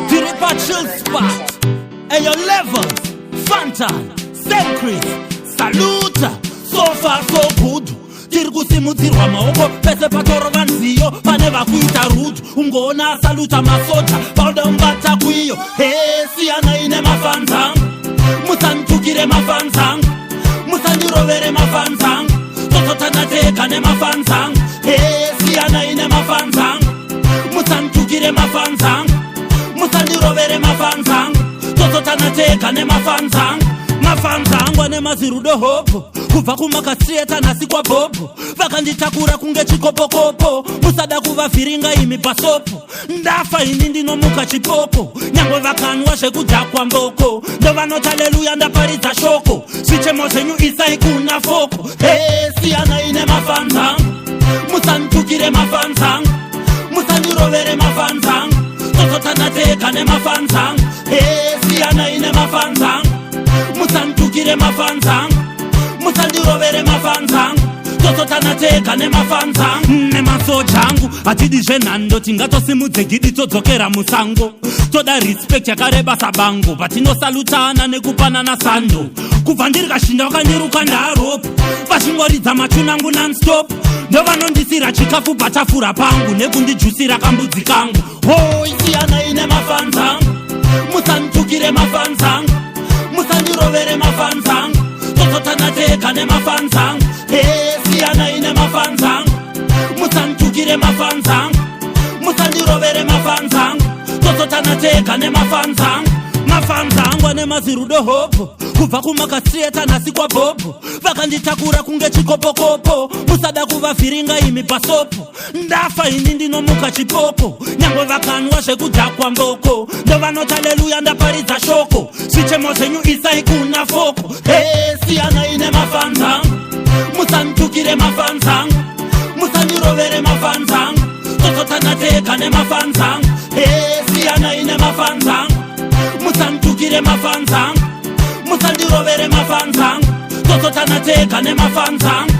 Tiri pachill spot. Eyo levels, Fantan, Sam Chris, saluta. So far so good. Tiri kusimudzirwa maoko pese patorova nziyo. Pane vakuita rude, ungoona asaluta masoja, pauda mubata kuiyo. He, siyanai nemafans angu, musanditukire mafans angu, musandirovere mafans angu, tototana tega nemafans angu. He, siyanai nemafans angu, musanditukire mafans angu, musandirovere mafans angu, tototana tega nemafans angu. Mafans angu ane mazirudo hopo kubva kumakastrieta nhasi kwabhobho, vakanditakura kunge chikopokopo. Musada kuvavhiringa imi pasopo, ndafa ini ndinomuka chipoko. Nyangwe vakanwa zvekudhakwa mboko, ndovanoti aleluya ndaparidza shoko. Zvichemo zvenyu isai kuna foko. He, siyanai nemafans angu, musanditukire mafans angu, musandirovere mafans angu, tototana tega nemafans angu. He, siyanai nemafans angu, musanditukire mafans angu, musandirovere mafans angu, tototana tega nemafans angu. Nemasoja angu hatidi zvenhando, tingatosimudze gidi todzokera musango. Toda respect yakareba sabango patinosalutana nekupanana sando. Kubva ndiri kashinda vakandiruka ndaropa, vachingoridza machunangu nonstop. Ndovanondisira chikafu patafura pangu nekundijusira kambudzi kangu. Hoi, siyanai nemafans angu, musanditukire mafans angu, musandirovere mafans angu, tototana tega nemafans angu. He, siyanai nemafans angu, musanditukire mafans angu, musandirovere mafans angu, tototana tega nemafans angu. Mafans angu ane mazirudo hopo kubva kumakastrieta nhasi kwabhobho, vakanditakura kunge chikopokopo. Musada kuvavhiringa imi pasopo, ndafa ini ndinomuka chipoko. Nyangwe vakanwa zvekudhakwa mboko, ndovanoti aleluya ndaparidza shoko. Zvichemo zvenyu isai kuna foko. He, siyanai nemafans angu, musanditukire mafans angu, musandirovere mafans angu, tototana tega nemafans angu. He, siyanai nemafans angu, musanditukire mafans angu, musandirovere mafans angu, tototana tega nemafans angu.